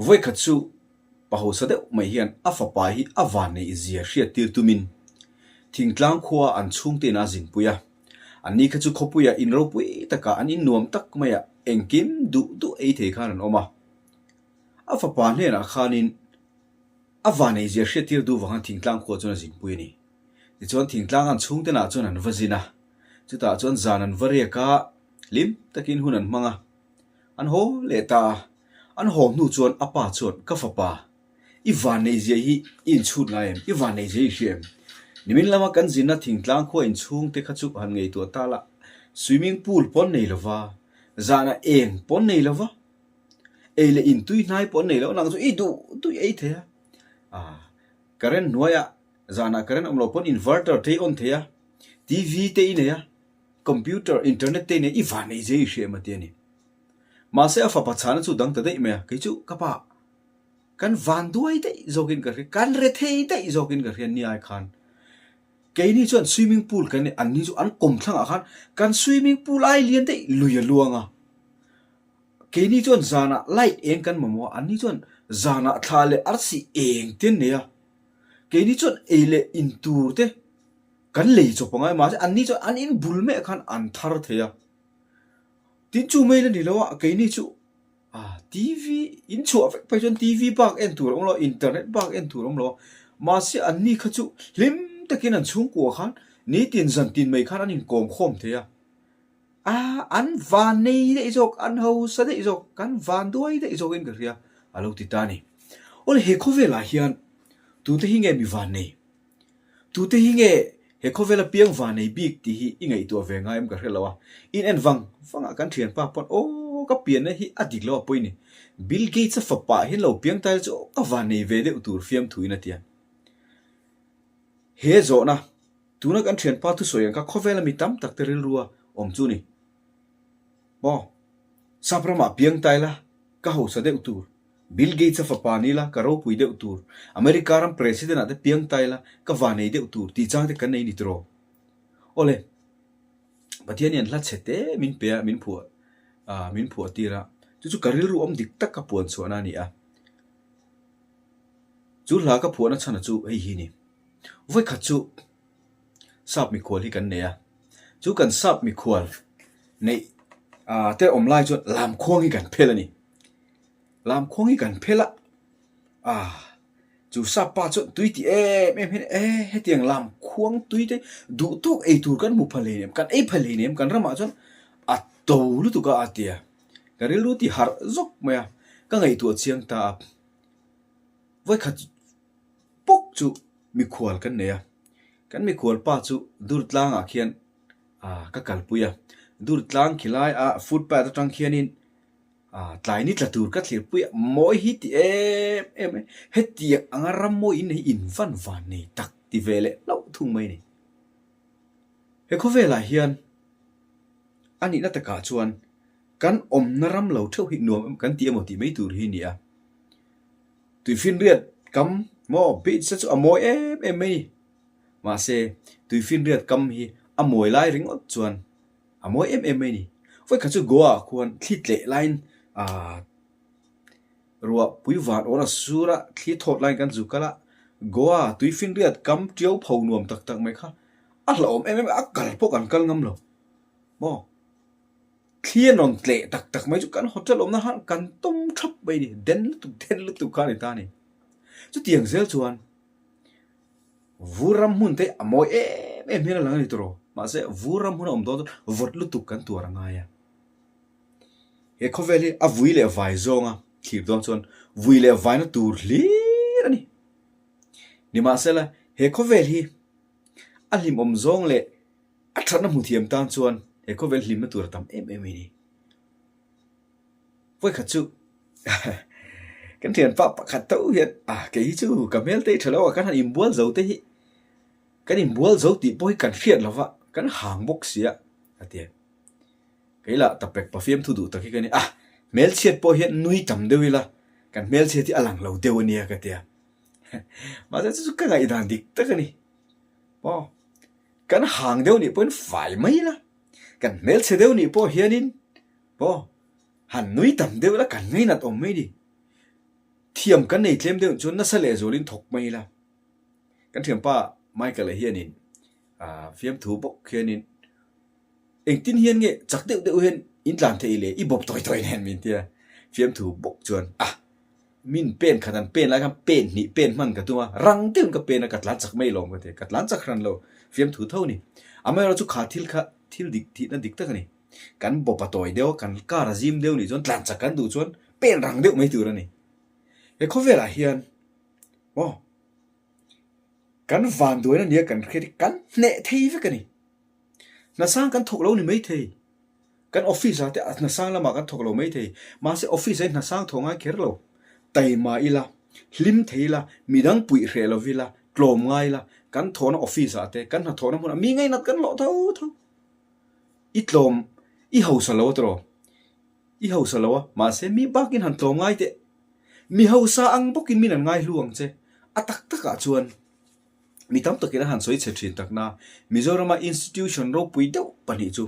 Vawikhat chu pa hausa deuh mai hian a fapa hi a vanneih zia hriattir tumin thingtlang khua an chhungte in a zinpui a. Anni kha chu khawpuia in ropui takah an innuam tak maia engkim duh duh ei thei khan an awm a. A fapa hnenah khanin a vanneih zia hriattir duh vang khan thingtlang khua chuan a zinpui a ni. Tichuan thingtlang an chhungtenah chuan an va zin a, chutah chuan zan an va riak a, hlim takin hun an hmang a. An haw leh ta a, an haw hnu chuan a pa chuan, Ka fapa, i vanneih zia hi i inchhut ngai em? I vanneih zia i hria em? Nimin lama kan zinna thingtlang khua inchhung te kha chu han ngaihtuah ta la, swimming pool pawn nei lova, zanah eng pawn nei lova, ei leh intui hnai pawn nei lo, nang chu i duh duh i ei thei a, ah, current hnuaiah zanah current awm lo pawn inverter te i on thei a, TV te i nei a, Computer, internet te nen i van ei zia i hria em a ti a ni. Mahse a fapa chhana chu dang ta daih mai a, kei chu ka pa kan van duai daih zawkin ka hria, kan re thei daih zawkin ka hria ni ai khan. Keini chuan swimming pool kan nei, anni chu an kawmthlangah khan kan swimming pool ai lian daih lui a luang a. Keini chuan zanah light eng kan mamawh a, anni chuan zanah thla leh arsi eng te an nei a. Keini chuan ei leh in tur te Kan lei chawp angai mahse anni chuan an in bul meh khan an thar thei a. Tin chu mai la ni lo a, keini chu ah TV in chhuah vek phei chuan TV bak en tur a awm lo a, internet bak en tur a awm lo a. Mahse anni kha chu hlim takin an chhungkua khan nitin zan tin mai khan an inkawm khawm thei a. Ah an van nei daih zawk, an hausa daih zawk, kan van duai daih zawkin ka hria a lo ti ta a ni. Awle he khawvelah hian tute hi nge mi van nei? Tute hi nge he khawvela piang va nei bik tih hi i ngaihtuah ve ngai em ka hre lo a, in en vang vang ah kan thianpa pawn aw ka pianna hi a dik lo a pawi ni, Bill Gates a fapa hian lo piang ta ila chu aw ka va nei ve deuh tur fiamthu in a ti a. He zawhna, tuna kan thianpa thusawi ang kha khawvela mi tam tak te rilrua awm chu ni. Maw? Sap ramah piang ta ila ka hausa deuh tur. Bill Gates a fapa ni ila ka ropui deuh tur. America ram president ah te piang ta ila ka vanei deuh tur tih chang te kan nei ni tiraw? Awle, Pathian hian hla chhe te min pe a, min phuah ah min phuah tir a, chu chu ka rilru awm dik tak ka puan chhuahna a ni a. Chu hla ka phuahna chhana chu hei hi ni. Vawikhat chu sap mikhual hi kan nei a, chu kan sap mikhual neih ah te awm lai chuan lamkhuang hi kan phel a ni. Lamkhuang hi kan phel a, ah chu sap pa chuan tui ti em em hian e hetiang lamkhuang tui te duh tawk ei tur kan hmu phal hleinem kan ei phal hleinem kan ramah chuan a to lutuk a a ti a, ka rilru ti harh zawk mai a, ka ngaihtuah chiang ta a, vawikhat pawk chu mikhual kan nei a, kan mikhual pa chu Durtlangah khian ah ka kalpui a, Durtlang khilai a footpath atang khianin Ah, tlai ni tla tur ka thlirpui a, mawi hi ti em em e, hetiang anga ram mawi in hi in van van nei tak ti ve leh hlauh thung mai ni. He khawvelah hian a nihna takah chuan kan awmna ram lo theuh hi nuam em kan ti emaw tih mai tur hi a ni a. Tuifinriat kam maw beach te chu a mawi em em mai ni. Mahse, tuifinriat kam hi a mawi lai ringawt chuan A mawi em em mai ni. Vawikhat chu Goa ah khuan thli tleh laiin aaa ruah pui van awr a sur a, thli thawt laiin kan zu kal a, Goa tuifinriat kam tiau pho nuam tak tak mai kha a hlauhawm em em a, a kal pawh kan kal ngam lo maw. Thli a rawn tleh tak tak mai chu kan hotel awmna khan kan tawm thap mai ni, den lutuk den lutuk kha a ni ta a ni. Chutiang zel chuan. Vur ram hmun te a mawi em em hian a lang a ni tawh rawh. Mahse, vur ram hmun a awm dawn chuan vawt lutuk kan tuar a ngai a. He khawvel hi a vui leh vai zawnga thlir dawn chuan vui leh vaina tur hlir a ni. Nimahsela, he khawvel hi a hlimawm zawng leh a thatna hmu thiam tan chuan he khawvel hlimna tur a tam em em a ni. Vawikhat chu kan thianpa pakhat tho hian ah kei hi chu ka hmel te hi tha lo a kan han inbual zo te hi kan inbual zo tih pawh hi kan hriat lo va kan hang bawk si a a ti a kei lah tapek pafiam thu duh tak hi ka ni a hmelchhiat pawh hian nui tam deuh ila kan hmelchhiat hi a lang lo deuh a nia ka ti a mahse chu chu ka ngaihdan dik tak a ni aw kan hang deuh nih pawhin fai mai ila kan hmelchhe deuh nih pawh hianin Aw, han nui tam deuh la kan ngainat awm mai ni. Thiam kan nei tlem deuh chuan nasa lehzualin thawk mai ila. Kan thianpa Michael-a hianin fiamthu bawk hianin engtin hian nge chak deuh deuh hian in tlan theih le i bawp tawi tawi nen min tia fiamthu bawk chuan a min pen khat an pen lai khan pen hnih pen hman ka tum a rang deuhin ka pen a ka tlan chak mai lawm ka ti ka tlan chak hran lo fiamthu tho a ni. Amaherawhchu chu kha thil kha thil dik thihna dik tak a ni. Kan bawp a tawi deuh a kan kar a zim deuh nih chuan tlan chak kan duh chuan pen rang deuh mai tur a ni. He khawvelah hian maw kan vanduaina nia kan hriat hi kan hneh thei vek a ni. Hnasang kan thawk lo ni mai thei. Kan office ah te hnasang lamah kan thawk lo mai thei. Mahse office ah hian hnasang thawh ngai kher lo. Taima ila, hlim thei ila, midang puih hreh lo ila, tlawm ngai ila, kan thawhna office ah te, kan hnathawhna hmunah mi ngainat kan hlawh tho tho. I tlawm, i hausa lo a tawh. I hausa lo a, mahse mi bakin han tlawm ngai teh. Mi hausa ang bawkin min an ngai hlu ang che. A tak takah chuan mi tam takin an han sawi chhe thin takna Mizorama institution ropui deuh pahnih chu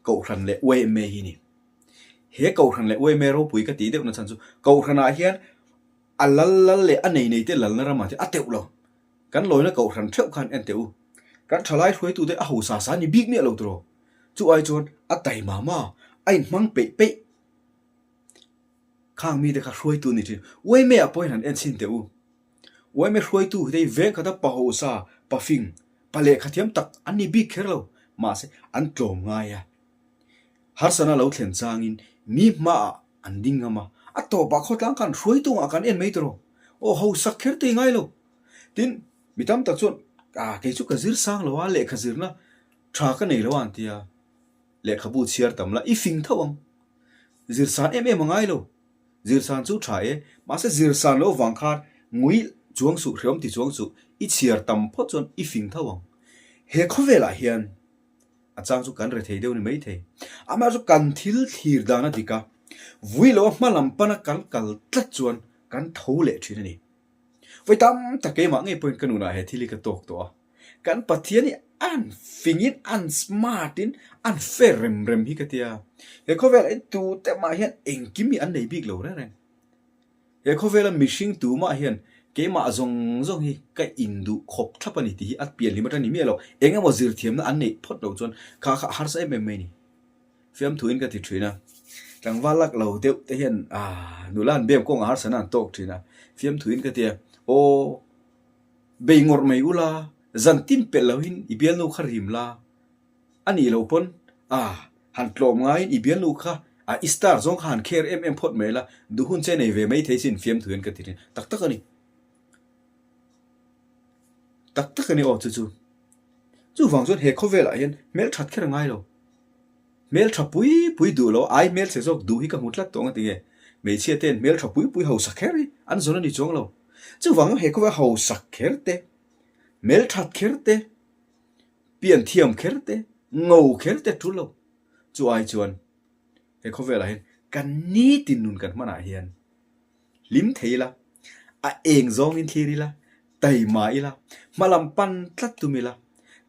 Kohhran leh yma hi a ni. He Kohhran leh yma ropui ka tih deuhna chhan chu Kohhranah hian a lal lal leh a nei nei te lalna ramah te a teuh lo. Kan lawina Kohhran theuh khan en teh u. Kan thalai hruaitute a hausa sa ni bik miah lo tiraw? Chu ai chuan a taima ma, a inhmang peih peih. Khang mite kha hruaitu ni thin. Uaime ah pawhin han en chhin teh u. Uaime hruaitu hi te hi veng khata pa hausa, pa fing, pa lehkha thiam tak an ni bik kher lo. Mahse, an tlawm ngai a. Harsana lo thlen changin mi hmaah an ding ngam a. A tawpah khawtlang khan hruaitu ngah kan en mai tiraw? Aw hausak kher te i ngai lo. Tin, mi tam tak chuan, Ah, kei chu ka zir sang lo a, lehkha zirna Tha ka nei lo a an ti a, lehkhabu chhiar tam la i fing tho ang. Zirsan em em a ngai lo. Zirsan chu tha e, mahse zirsan lo vang khan ngui chuang suh, hreawm ti chuang suh, i chhiar tam phawt chuan i fing tho ang. He khawvelah hian a chang chu kan rethei deuh ni maithei. Amaherawhchu kan thil thlir dan a dik a, vui loa hma lam pana kan kal tlat chuan kan tho leh thin a ni. Vawi tam tak keimah ngei pawhin ka nunah he thil hi ka tawk tawh a. Kan Pathian hi an fingin, an smart in, an fair rem rem hi ka tia. He khawvelah hian tute mah hian engkim hi an nei bik lo reng reng. He khawvela mihring tumah hian keimah zawng zawng hi ka induh khawp thlap a ni tih hi a pian hlim atang ni miah lo. Eng emaw zirthiamna an neih phawt loh chuan kha kha a harsa em em mai a ni. Fiamthuin ka ti thin a, tlangval lak lo deuh te hian aah nula an bem kawngah harsana an tawk thin a, fiamthuin ka ti a, aw bei ngawrh mai ula, zan tin pelh lohin i bialnu kha rim la, a nih loh pawn aah han tlawm ngaiin i bialnu kha ah i star zawng kha han kher em em phawt mai la, duh hun che nei ve mai thei sin fiamthuin ka ti thin, tak tak a ni. Tak tak a ni aw chu chu. Chuvang chuan he khawvelah hian hmelthat kher a ngai lo. Hmeltha pui pui duh lo, ai hmelchhe zawk duh hi ka hmu tlat tawh ang a ti nge? Hmeichhia ten hmeltha pui pui hausa kher hi an zawn a ni chuang lo. Chuvang he khawvel hausak kher te, hmelthat kher te, pian thiam kher te, ngo kher te tul lo. Chu ai chuan he khawvelah hian kan nitin nun kan hmanah hian Hlim thei ila, a eng zawngin thlir ila, taima ila, hmalam pan tlat tum ila,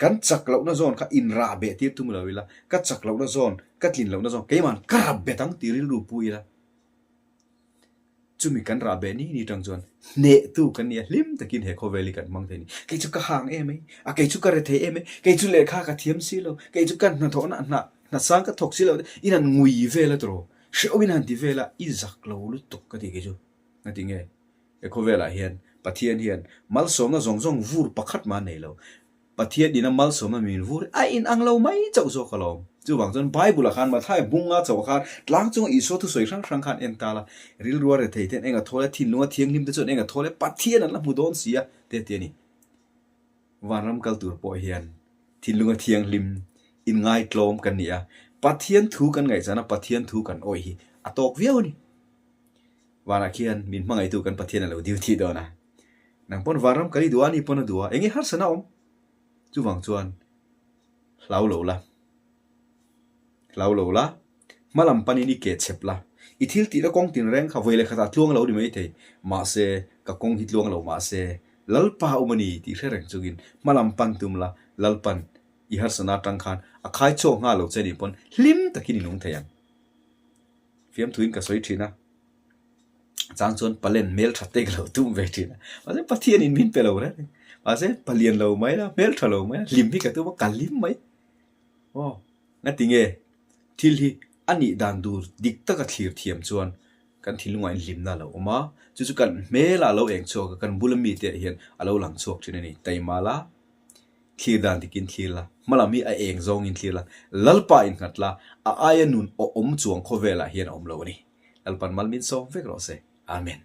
kan chak lohna zawn kha inrah beh tir tum lo ila, ka chak lohna zawn, ka tlin lohna zawn keiman ka rap bet ang tih rilru pu ila, chumi kan rah beh ni ni tang chuan hnehtu kan nia hlim takin he khawvel hi kan hmang thei a ni. Kei chu ka hang em ai, a kei chu ka re thei em ai, kei chu lehkha ka thiam si lo, kei chu ka hnathawhna hna hnasang ka thawk si lo te, in han ngui vel a tawh. Hrehawmin han ti vel a, i zak lo lutuk ka ti kei chu. Nga ti nge? He khawvelah hian Pathian hian malsawmna zawng zawng vur pakhat mah a nei lo. Pathian ina malsawmna min vur hi a inang lo mai chauh zawk alawm. Chuvang chuan Bible-ah khan Matthai bunga chauh khan tlang chunga Isua thusawi hrang hrang khan en ta la, rilrua rethei ten eng a thawl e, thinlunga thianghlim te chuan eng a thawl e, Pathian an la hmu dawn si a, te a ti a ni. Vanram kal tur pawh hian thinlunga thianghlim, inngaitlawm kan ni a, Pathian thu kan ngaihchana Pathian thu kan awih hi a tawk viau a ni. Vanah khian min hmangaihtu kan Pathian a lo dil thih dawn a, nang pawn vanram kal i duh a, ani pawn a duh a, eng nge harsana awm? Chuvang chuan hlau lo la. Hlau lo la, hma lam panin i ke chhep la, i thil tihna kawng tinreng kha vawi leh khatah tluang lo ni maithei, mahse ka kawng hi tluang lo mahse Lalpa a awm a ni tih hre reng chungin hma lam pan tum la, Lalpan i harsana atang khan a khai chhuak nghal lo che nih pawn hlim takin i nung thei ang. Fiamthuin ka sawi thin a. Chang chuan palen hmel tha te ka lo tum ve thin a, mahse Pathianin min pe lo reng reng. Mahse palian lo mai la, hmel tha lo mai la, hlim hi ka tum a, ka hlim mai. Aw, ngatinge thil hi a nih dan tur dik taka thlir thiam chuan kan thinlungah in hlimna a lo awm a, chu chu kan hmelah a lo eng chhuak a, kan bula mite ah hian a lo lang chhuak thin a ni. Taima la, thlir dan dikin thlir la, hmalam hi a eng zawngin thlir la, Lalpa innghat la, a aia nun awm chuang khawvelah hian a awm lo a ni. Lalpan mal min sawm vek rawh se. Amen.